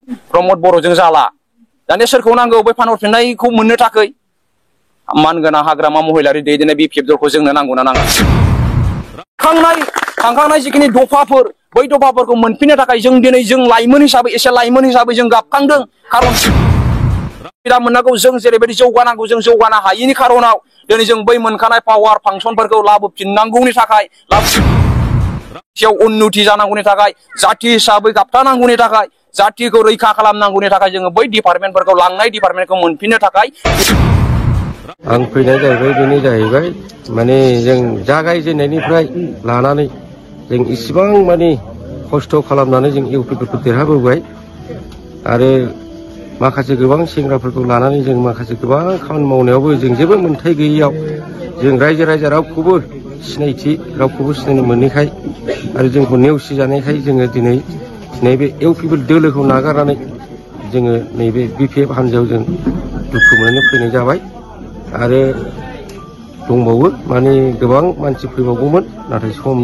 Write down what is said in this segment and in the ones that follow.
प्रमद बर'जों जाला दानिया सोरखौ नांगौ बै फानहरफिननायखौ मोननो थाखाय मानगोनां हाग्रामा महिलारि दैदेननाय बि पि एफ दलखौ जोंनो नांगौना नाङा थांखांनाय जिखिनि दफाफोर बै दफाफोरखौ मोनफिननो थाखाय जों दिनै जों लाइमोन हिसाबै जों गाबखांदों खारन सुबिदा मोननांगौ जों जेरैबायदि जौगानांगौ जों जौगानो हायिनि खारनाव दिनै जों बै मोनखानाय पावार फांसनफोरखौ लाबोफिननांगौनि थाखाय उन्नति जानांगौनि थाखाय जाथि हिसाबै गाबथानांगौनि थाखाय जातिखौ रैखा खालामनांगौनि थाखाय जोङो बै डिपार्टमेन्टफोरखौ लांनाय डिपार्टमेन्टखौ मोनफिननो थाखाय आं फैनाय जाहैबाय बेनो जाहैबाय माने जों जागायजेननायनिफ्राय लानानै जों इसिबां माने खस्थ' खालामनानै जों इउपिफोरखौ देरहाबोबाय आरो माखासे गोबां सेंग्राफोरखौ लानानै जों माखासे गोबां खामानि मावनायावबो जों जेबो मोन्थाय गैयैयाव जों रायजो राजा रावखौबो सिनायथि रावखौबो सिनायनो मोनैखाय आरो जोंखौ नेवसिजानायखाय जोङो दिनै नैबे इउपिफोर दोलोखौ नागारनानै जोङो नैबे बिपिएफ हान्जायाव जों दुखु मोननानै फैनाय जाबाय आरो दंबावो माने गोबां मानसि फैबावगौमोन नाथाय सम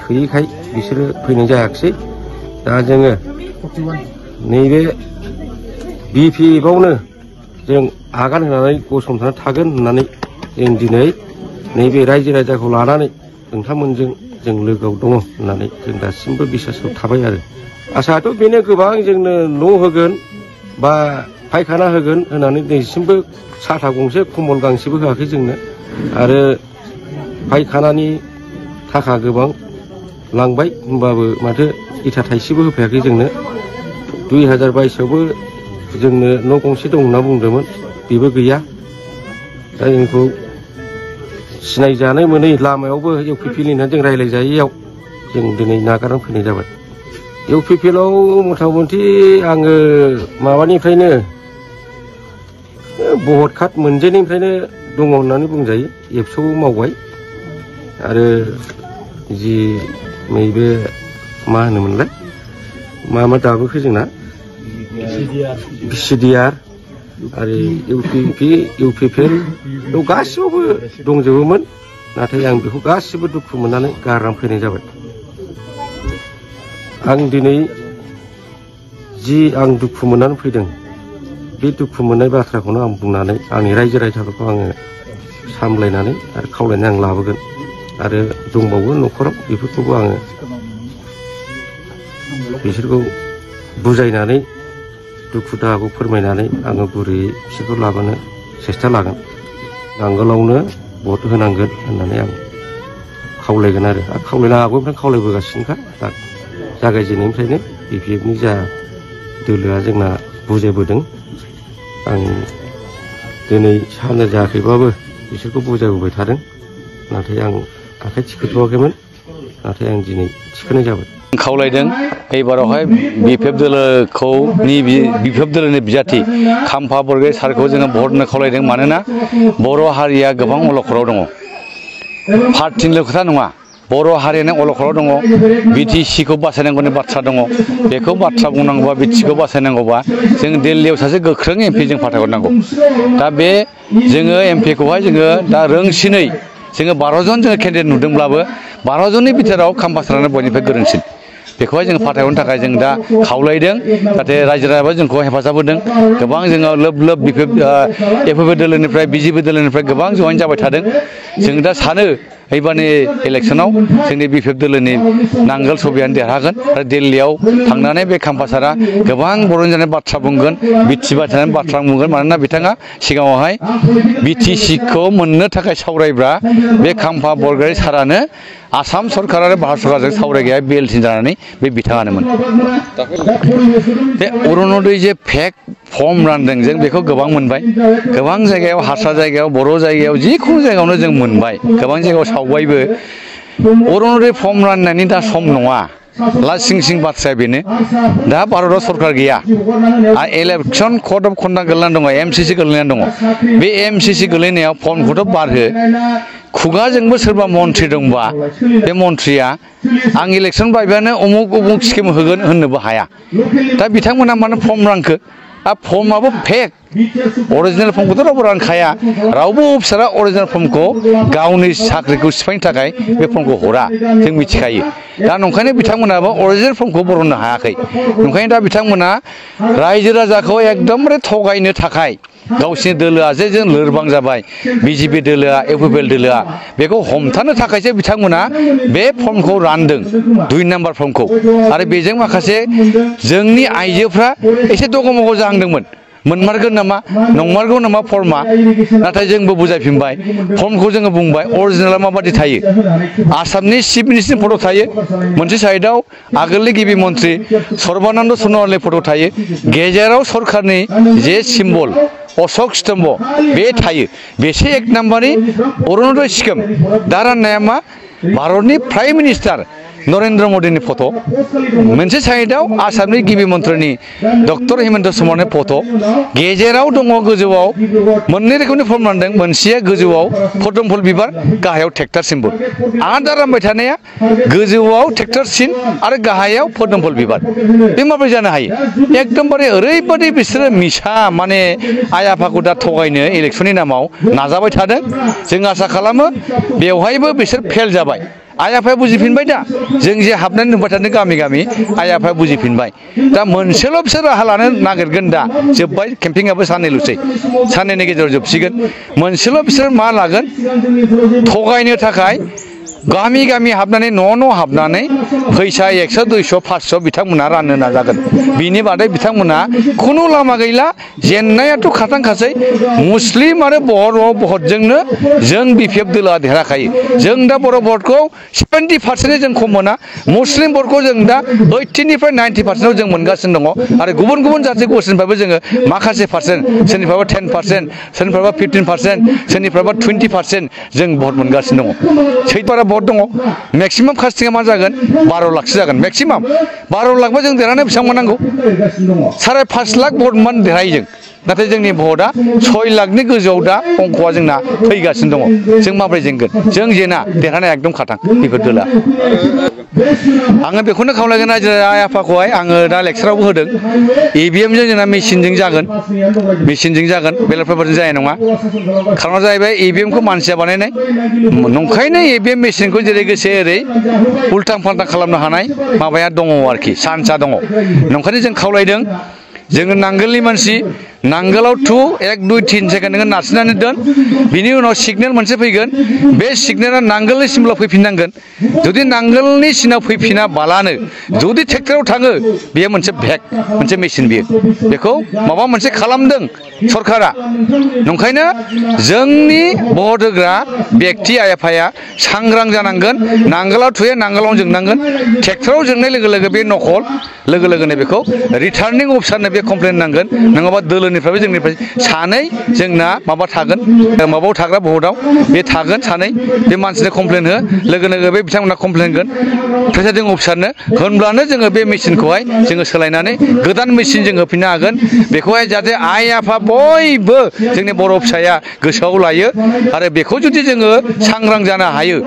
थोयैखाय बिसोरो फैनाय जायाखिसै दा जोङो नैबे बिपिएफआवनो जों आगान होनानै गसंथाना थागोन होननानै जों दिनै नैबे रायजो राजाखौ लानानै नोंथांमोनजों जों लोगोआव दङ होननानै जों दासिमबो बिसासाव थाबाय आरो आसायाथ' बेनो गोबां जोंनो न' होगोन बा फायखाना होगोन होननानै दिनैसिमबो साथा गंसे कम्बल गांसेबो होआखै जोंनो आरो फायखानानि थाखा गोबां लांबाय होमबाबो माथो इथा थाइसेबो होफैयाखै जोंनो 2022आवबो जोंनो न' गंसे दं होनना बुंदोंमोन बेबो गैया दा जोंखौ सिनायजानो मोनै लामायावबो इउपिपिएल होननानै जों रायज्लायजायैयाव जों दिनै नागारनानै फैनाय जाबाय इउपिपिएलआव मथा मथि आङो माबानिफ्रायनो भट कार्ड मोनजेननिफ्रायनो दङ होननानै बुंजायो एबसुआव मावबाय आरो जि नैबे मा होनोमोनलाय मा दाबोखो जोंना CDR आरो इउपिपिएल गासिबावबो दंजोबोमोन नाथाय आं बेखौ गासिबो दुखु मोननानै गारनानै फैनाय जाबाय आं दिनै जि आं दुखु मोननानै फैदों बे दुखु मोननाय बाथ्राखौनो आं बुंनानै आंनि रायजो राजाफोरखौ आङो सामलायनानै आरो खावलायनानै आं लाबोगोन आरो दंबावो न'खराव बेफोरखौबो आङो बिसोरखौ बुजायनानै दुखु दाहाखौ फोरमायनानै आङो गुरैयै बिसोरखौ लाबोनो सेस्था लागोन नांगोलावनो भट होनांगोन होननानै आं खावलायगोन आरो खावलायनो हागौनिफ्राय खावलायबोगासिनोखा दा जागायजेननायनिफ्रायनो बिपिएफनि जा दोलोआ जोंना बुजायबोदों आं दिनै सानो जायाखैबाबो बिसोरखौ बुजायबोबाय थादों नाथाय आं आखाइ थिखोथ'वाखैमोन नाथाय आं दिनै थिखोनाय जाबाय खावलायदों एबारावहाय बिपिएफ दोलोखौ बिपिएफ दोलोनि बिजाथि खाम्फा बरगयारि सारखौ जोङो भट होनो खावलायदों मानोना बर' हारिया गोबां अलखदाव दङ पार्टिनिल' खोथा नङा बर' हारियानो अलखदाव दङ बिटिसिखौ बासायनांगौनि बाथ्रा दङ बेखौ बाथ्रा बुंनांगौबा बिटिसिखौ बासायनांगौबा जों दिल्लीयाव सासे गोख्रों एमपि जों फाथायहरनांगौ दा बे जोङो एमपिखौहाय जोङो दा रोंसिनै जोङो 12 जन जोङो केन्डिडेट नुदोंब्लाबो 12 जननि बिथोराव खाम्फा सारानो बयनिफ्राय गोरोंसिन बेखौहाय जों फाथायहरनो थाखाय जों दा खावलायदों जाहाथे रायजो राजायाबो जोंखौ हेफाजाब होदों गोबां जोङो लोब एफपि दोलोनिफ्राय बिजेपि दोलोनिफ्राय गोबां जयेन जाबाय थादों जों दा सानो एबारनि इलेक्सनाव जोंनि बिपिएफ दोलोनि नांगोल सबियानो देरहागोन आरो दिल्लीयाव थांनानै बे खाम्फा सारा गोबां बर'नि जानाय बाथ्रा बुंगोन बिटिसिबाय थानाय बाथ्रा बुंगोन मानोना बिथाङा सिगाङावहाय बिटिसिखौ मोननो थाखाय सावरायब्ला बे खाम्फा बरगयारि सारानो आसाम सरकार आरो भारत सरकारजों सावरायग्राया बेलसिन जानानै बे बिथाङानोमोन बे अरुण'दय जे फेक फर्म रानदों जों बेखौ गोबां मोनबाय गोबां जायगायाव हारसा जायगायाव बर' जायगायाव जिखुनु जायगायावनो जों मोनबाय गोबां जायगायाव सावबायबो अरुण'दय फर्म राननायनि दा सम नङा सिं बाथ्राया बेनो दा भारतआव सरकार गैया आरो इलेक्सन कड अफ कन्डाक्ट गोलैनानै दङ एमसिसि गोलैनानै दङ बे एमसिसि गोलैनायाव फर्मखौथ' बारहो खुगाजोंबो सोरबा मन्थ्रि दंबा बे मन्थ्रिया आं इलेक्सन बायबानो उमुक स्किम होगोन होननोबो हाया दा बिथांमोना मानो फर्म रानखो फर्माबो फेक अरिजिनेल फर्मखौथ' रावबो रानखाया रावबो अफिसारा अरिजिनेल फर्मखौ गावनि साख्रिखौ सिफायनो थाखाय बे फर्मखौ हरा जों मिथिखायो दा नंखायनो बिथांमोनाबो अरिजिनेल फर्मखौ बरननो हायाखै नंखायनो दा बिथांमोना रायजो राजाखौ एकदमबारे थगायनो थाखाय गावसिनि दोलोआ जे जों लोरबां जाबाय बिजेपि दोलोआ इउपिपिएल दोलोआ बेखौ हमथानो थाखायसो बिथांमोना बे फर्मखौ रानदों 2 नाम्बार फर्मखौ आरो बेजों माखासे जोंनि आइजोफ्रा एसे दगमग जाहांदोंमोन मोनमारगोन नामा नंमारगौ नामा फर्मा नाथाय जोंबो बुजायफिनबाय फर्मखौ जोङो बुंबाय अरिजिनेला माबादि थायो आसामनि चिफ मिनिस्टारनि फट' थायो मोनसे साइडआव आगोलनि गिबि मन्त्रि सर्बानन्द सन'वालनि फट' थायो गेजेराव सरकारनि जे सिम्बल अशोक स्तम्भ बे थायो बेसे 1 नाम्बारनि अरुणोदय स्किम दा राननाया मा भारतनि प्राइम मिनिस्टार नरेन्द्र मदिनि फट' मोनसे साइडआव आसामनि गिबि मन्त्रिनि डक्टर हिमन्त शर्मानि फट' गेजेराव दङ गोजौआव मोननै रोखोमनि फर्म रानदों मोनसेया गोजौआव पदमफुल बिबार गाहायाव ट्रेक्टर सिम्बल आरो दा रानबाय थानाया गोजौआव ट्रेक्टर सिन आरो गाहायाव पदमफुल बिबार बे माबोरै जानो हायो एकदमबारे ओरैबायदि बिसोरो मिसा माने आइ आफाखौ दा थगायनो इलेक्सननि नामाव नाजाबाय थादों जों आसा खालामो बेवहायबो बिसोर फेल जाबाय आइ आफाया बुजिफिनबाय दा जों जे हाबनानै नुबाय थादों गामि गामि आइ आफाया बुजिफिनबाय दा मोनसेल' बिसोर राहा लानो नागिरगोन दा जोब्बाय केम्पिंआबो साननैल'सै साननैनि गेजेराव जोबसिगोन मोनसेल' बिसोर मा लागोन थगायनो थाखाय गामि गामि हाबनानै न' हाबनानै फैसा 100 200 500 बिथांमोना राननो नाजागोन बिनि बादै बिथांमोना खुनु लामा गैला जेननायाथ' खाथांखासै मुस्लिम आरो बर' भटजोंनो जों बिपिएफ दोलोआ देरहाखायो जों दा बर' भटखौ 70% जों खम मोना मुस्लिम भटखौ जों दा 80 निफ्राय 90% जों मोनगासिनो दङ आरो गुबुन गुबुन जाथि गसिनिफ्रायबो जोङो माखासे पार्सेन्ट सोरनिफ्रायबा 10% सोरनिफ्रायबा 15% सोरनिफ्रायबा 20% जों भट मोनगासिनो दङ सैथारा भट दङ मेक्सिमाम कास्टिंआ मा जागोन 12 लाखसो जागोन मेक्सिमाम 12 लाखबा जों देरहानो बेसेबां मोननांगौ 5.5 लाख भट मोन देरहायो जों नाथाय जोंनि भटआ 6 लाखनि गोजौआव दा अंकआ जोंना फैगासिनो दङ जों माबोरै जेनगोन जों जेना देरहानाया एकदम खाथां बेफोर दोला आङो बेखौनो खावलायगोन रायजो आइ आफाखौहाय आङो दा लेक्सारावबो होदों इभिएमजों जोंना मेसिनजों जागोन बेलेग पेपारजों जानाय नङा खारना जाहैबाय इभिएमखौ मानसिया बानायनाय नंखायनो इभिएम मेसिनखौ जेरै गोसो ओरै उल्टां फाल्टां खालामनो हानाय माबाया दङ आरोखि चान्सआ दङ नंखायनो जों खावलायदों जोङो नांगोलनि मानसि नांगोलाव 1 2 3 सेकेन्ड नोङो नारसिननानै दोन बिनि उनाव सिगनेल मोनसे फैगोन बे सिगनेला नांगोलनि सिमलाव फैफिननांगोन जुदि नांगोलनि सिनाव फैफिनाबालानो जुदि ट्रेक्टराव थाङो बेयो मोनसे भेक मोनसे मेसिन बियो बेखौ माबा मोनसे खालामदों सरकारा नंखायनो जोंनि भट होग्रा बेक्ति आइ आफाया सांग्रां जानांगोन नांगोलाव थुयो नांगोलाव जोंनांगोन ट्रेक्टराव जोंनाय लोगो लोगो बे नकल लोगो लोगोनो बेखौ रिटार्निं अफिसारनो बे कमप्लेन नांगोन नङाबा दोलोनिफ्रायबो जोंनिफ्राय सानै जोंना माबा थागोन माबायाव थाग्रा भटआव बे थागोन सानै बे मानसिनो कमप्लेन हो लोगो लोगो बे बिथांमोना कमप्लेन होगोन प्रेसाइडिं अफिसारनो होनब्लानो जोङो बे मेसिनखौहाय जोङो सोलायनानै गोदान मेसिन जों होफिननो हागोन बेखौहाय जाहाथे आइ आफा बयबो जोंनि बर' फिसाया गोसोआव लायो आरो बेखौ जुदि जोङो सांग्रां जानो हायो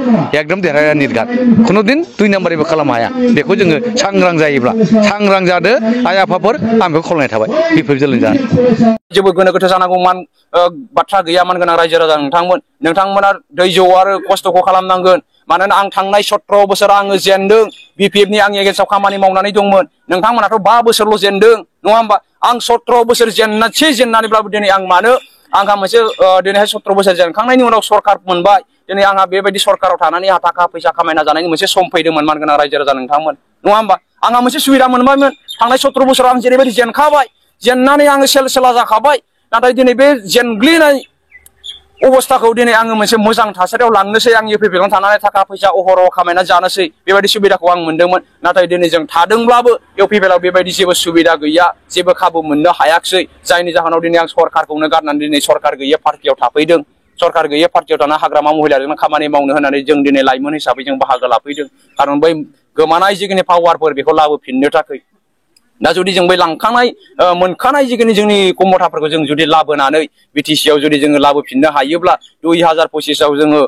एकदम देरहाया निर्घात खुनु दिन 2 नाम्बारबो खालामनो हाया बेखौ जोङो सांग्रां जायोब्ला सांग्रां जादो आइ आफाफोर आं बेखौ खावलायनाय थाबाय बिफोर जोलों जानो जेबो गोनो गोथो जानांगौमान बाथ्रा गैयामोन गोनां रायजो राजा नोंथांमोना दैजौ आरो खस्थ'खौ खालामनांगोन मानोना आं थांनाय 17 बोसोर आङो जेनदों बिपिएफनि आं एगेन्स्टआव खामानि मावनानै दंमोन नोंथांमोनाथ' 5 बोसोरल' जेनदों नङा होमबा आं 17 बोसोर जेननानैब्लाबो दिनै आं मानो आंहा मोनसे दिनैहाय 17 बोसोर जेनखांनायनि उनाव सरकार मोनबाय दिनै आंहा बेबायदि सरकाराव थानानै थाखा फैसा खामायना जानायनि मोनसे सम फैदोंमोन मान गोनां रायजो राजा नोंथांमोन नङा होमबा आंहा मोनसे सुबिदा मोनबायमोन थांनाय 17 बोसोराव आं जेरैबायदि जेनखाबाय जेननानै आङो सेला जाखाबाय नाथाय दिनै बे जेनग्लिनाय अबस्थाखौ दिनै आङो मोनसे मोजां थासारियाव लांनोसै आं इउपिपिएलआव थानानै थाखा फैसा अहरह खामायना जानोसै बेबायदि सुबिदाखौ आं मोनदोंमोन नाथाय दिनै जों थादोंब्लाबो इउपिपिएलआव बेबायदि जेबो सुबिदा गैया जेबो खाबु मोननो हायाखिसै जायनि जाहोनाव दिनै आं सरकारखौनो गारनानै दिनै सरकार गैयै पार्टियाव थाफैदों सरकार गैयै पार्टियाव थाना हाग्रामा महिलाजों खामानि मावनो होननानै जों दिनै लाइमोन हिसाबै जों बाहागो लाफैदों खारन बै गोमानाय जिखिनि पावारफोर बेखौ लाबोफिननो थाखाय दा जुदि जों बै लांखानाय मोनखानाय जिखिनि जोंनि कमथाफोरखौ जों जुदि लाबोनानै बिटिसिआव जुदि जोङो लाबोफिननो हायोब्ला 2025 आव जोङो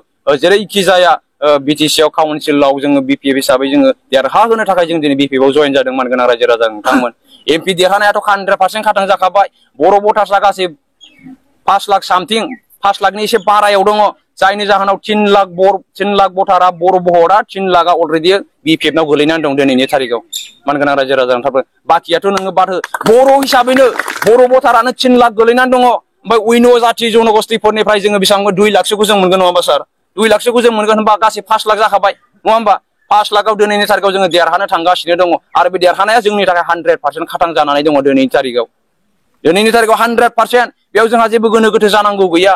जेरैखि जाया बिटिसि आव काउन्सिलाव जोङो बिपिएफ हिसाबै जोङो देरहाहोनो थाखाय जों दिनै बिपिएफ आव जयेन जादों मानगोनां रायजो राजा नोंथांमोन एमपि देरहानायाथ' 100% खाथां जाखाबाय बर' भटार्सआ गासै 5 लाख सामथिं 5 लाखनि एसे बारायाव दङ जायनि जाहोनाव 3 लाख भटारा बर' भटआ 3 लाखआ अलरेडि बिपिएफ नाव गोलैनानै दं दिनैनि थारिखआव मानगोनां रायजो राजा नोंथांमोन बाखियाथ' नोङो बाथो बर' हिसाबैनो बर' भटारानो 3 लाख गोलैनानै दङ ओमफ्राय उइनो जाथि जनगोष्ठीफोरनिफ्राय जोङो बेसेबां 2 लाखसोखौ जों मोनगोन नङा होमबा सार 2 लाखसोखौ जों मोनगोन होनबा गासै 5 लाख जाखाबाय नङा होमबा 5 लाखआव दिनैनि थारिखआव जोङो देरहानो थांगासिनो दङ आरो बे देरहानाया जोंनि थाखाय 100% खाथां जानानै दङ दिनैनि थारिखआव 100% बेयाव जोंहा जेबो गोनो गोथो जानांगौ गैया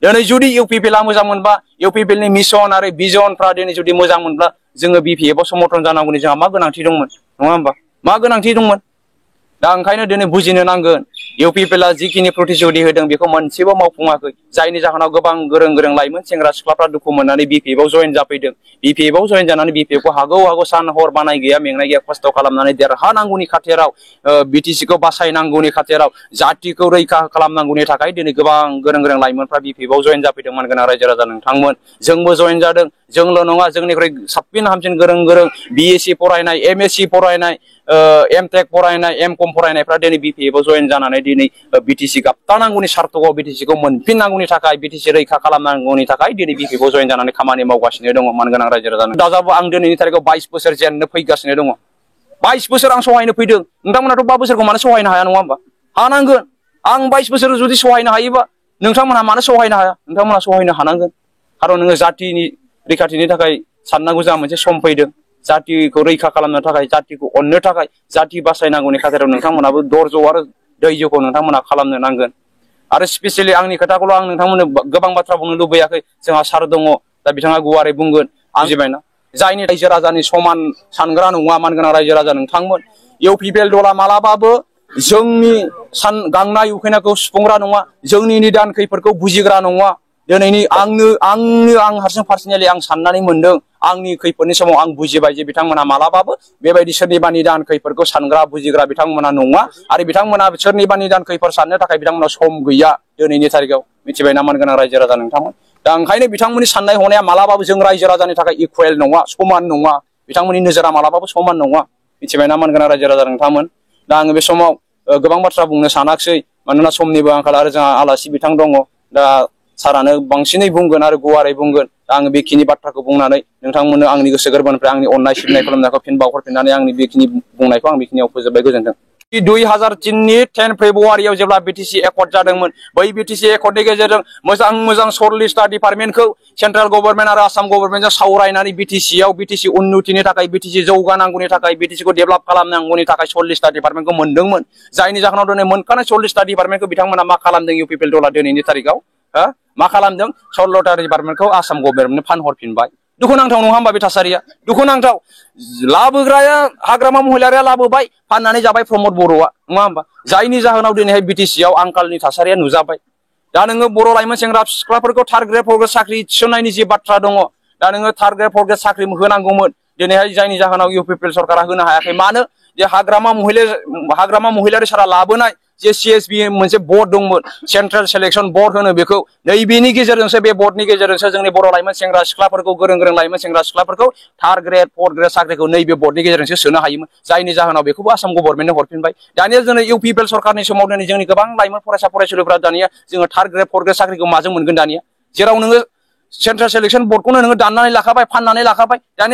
दिनै जुदि इउपिपिएलआ मोजां मोनबा इउपिपिएलनि मिशन आरो भिजनफ्रा दिनै जुदि मोजां मोनब्ला जोङो बिपिएफआव समर्थन जानांगौनि जोंहा मा गोनांथि दंमोन नङा होमबा मा गोनांथि दंमोन दा ओंखायनो दिनै बुजिनो नांगोन इउपिपिएलआ जिखिनि प्रतिश्रुति होदों बेखौ मोनसेबो मावफुङाखै जायनि जाहोनाव गोबां गोरों लाइमोन सेंग्रा सिख्लाफ्रा दुखु मोननानै बिपिएफआव जयेन जाफैदों बिपिएफआव जयेन जानानै बिपिएफखौ हागौ सान हर बानाय गैया मेंनाय गैया खस्थ' खालामनानै देरहानांगौनि खाथिराव बिटिसिखौ बासायनांगौनि खाथिराव जातिखौ रैखा खालामनांगौनि थाखाय दिनै गोबां गोरों लाइमोनफ्रा बिपिएफआव जयेन जाफैदों मानगोनां रायजो राजा नोंथांमोन जोंबो जयेन जादों जोंल' नङा जोंनिख्रुइ साबसिन हामसिन गोरों बिएससि फरायनाय एमएससि फरायनाय एमटेक फरायनाय एमकम फरायनायफ्रा दिनै बिपिएफआव जयेन जानानै दिनै बिटिसि गाबथानांगौनि सार्थकआव बिटिसिखौ मोनफिननांगौनि थाखाय बिटिसि रैखा खालामनांगौनि थाखाय दिनै बिपिएफआव जयेन जानानै खामानि मावगासिनो दङ मानगोनां रायजो राजा दाजाबो आं दिनैनि थारिखआव 22 बोसोर जेननो फैगासिनो दङ 22 बोसोर आं सहायनो फैदों नोंथांमोनाथ' 5 बोसोरखौ मानो सहायनो हाया नङा होमबा हानांगोन आं 22 बोसोर जुदि सहायनो हायोबा नोंथांमोनहा मानो सहायनो हाया नोंथांमोनहा सहायनो हानांगोन खारन नोङो जातिनि रैखाथिनि थाखाय साननांगौ जोंहा मोनसे सम फैदों जातिखौ रैखा खालामनो थाखाय जातिखौ अननो थाखाय जाति बासायनांगौनि खाथिराव नोंथांमोनाबो धैर्य आरो दैज्यखौ नोंथांमोना खालामनो नांगोन आरो स्पेसियेलि आंनि खोथाखौल' आं नोंथांमोननो गोबां बाथ्रा बुंनो लुबैयाखै जोंहा सार दङ दा बिथाङा गुवारै बुंगोन आं बुजिबायना जायनि रायजो राजानि समान सानग्रा नङा मानगोनां रायजो राजा नोंथांमोन इउपिपिएल दला मालाबाबो जोंनि गांनाय उखैनायखौ सुफुंग्रा नङा जोंनि निदान खैफोदखौ बुजिग्रा नङा दिनैनि आं हारसिं पार्सनेलि आं साननानै मोनदों आंनि खैफोदनि समाव आं बुजिबाय जे बिथांमोना मालाबाबो बेबायदि सोरनिबा निदान खैफोदखौ सानग्रा बुजिग्रा बिथांमोना नङा आरो बिथांमोना सोरनिबा निदान खैफोद साननो थाखाय बिथांमोना सम गैया दिनैनि थारिखआव मिथिबायना मानगोनां रायजो राजा नोंथांमोन दा ओंखायनो बिथांमोननि साननाय हनाया मालाबाबो जों रायजो राजानि थाखाय इकुवेल नङा समान नङा बिथांमोननि नोजोरा मालाबाबो समान नङा मिथिबायना मानगोनां रायजो राजा नोंथांमोन दा आङो बे समाव गोबां बाथ्रा बुंनो सानाखिसै मानोना समनिबो आंखाल आरो जोंहा आलासि बिथां दङ दा सारानो बांसिनै बुंगोन आरो गुवारै बुंगोन दा आङो बेखिनि बाथ्राखौ बुंनानै नोंथांमोननो आंनि गोसो गोरबोनिफ्राय आंनि अननाय सिबिनाय खालामनायखौ फिन बावहरफिननानै आंनि बेखिनि बुंनायखौ आं बेखिनियाव फोजोबबाय गोजोन्थों 2003 नि 10 फेब्रुवारियाव जेब्ला बिटिसि एकर्ड जादोंमोन बै बिटिसि एकर्डनि गेजेरजों मोजां 40टा डिपार्टमेन्टखौ सेन्ट्रेल गभर्नमेन्ट आरो आसाम गभर्नमेन्टजों सावरायनानै बिटिसिआव बिटिसि उन्नतिनि थाखाय बिटिसि जौगानांगौनि थाखाय बिटिसिखौ डेभेलप खालामनांगौनि थाखाय 40टा डिपार्टमेन्टखौ मोनदोंमोन जायनि जाहोनाव दिनै मोनखानाय 40टा डिपार्टमेन्टखौ बिथांमोना मा खालामदों इउपिपिएल दला दिनैनि तारिखआव मा खालामदों 16टा डिपार्टमेन्टखौ आसाम गभर्नमेन्टनो फानहरफिनबाय दुखुनांथाव नङा होमबा बे थासारिया दुखुनांथाव लाबोग्राया हाग्रामा महिलारिया लाबोबाय फाननानै जाबाय प्रमद बर'आ नङा होमबा जायनि जाहोनाव दिनैहाय बिटिसिआव आंखालनि थासारिया नुजाबाय दा नोङो बर' लाइमोन सेंग्रा सिख्लाफोरखौ थार्ड ग्रेड फर्थ ग्रेड साख्रि थिसननायनि जि बाथ्रा दङ दा नोङो थार्ड ग्रेड फर्थ ग्रेड साख्रि होनांगौमोन दिनैहाय जायनि जाहोनाव इउपिपिएल सरकारा होनो हायाखै मानो जे हाग्रामा महिलारि सारा लाबोनाय जे सिएसबि मोनसे बर्ड दंमोन सेन्ट्रेल सिलेक्शन बर्ड होनो बेखौ नैबेनि गेजेरजोंसो बे बर्डनि गेजेरजोंसो जोंनि बर' लाइमोन सेंग्रा सिख्लाफोरखौ गोरों लाइमोन सेंग्रा सिख्लाफोरखौ थार्ड ग्रेड फर्थ ग्रेड साख्रिखौ नैबे बर्डनि गेजेरजोंसो सोनो हायोमोन जायनि जाहोनाव बेखौबो आसाम गभर्नमेन्टनो हरफिनबाय दानिया जोंनि इउपिपिएल सरकारनि समाव दिनै जोंनि गोबां लाइमोन फरायसा फरायसुलिफोरा दानिया जोङो थार्ड ग्रेड फर्थ ग्रेड साख्रिखौ माजों मोनगोन दानिया जेराव नोङो सेन्ट्रेल सिलेक्शन बर्डखौनो नोङो दाननानै लाखाबाय फाननानै लाखाबाय दानिया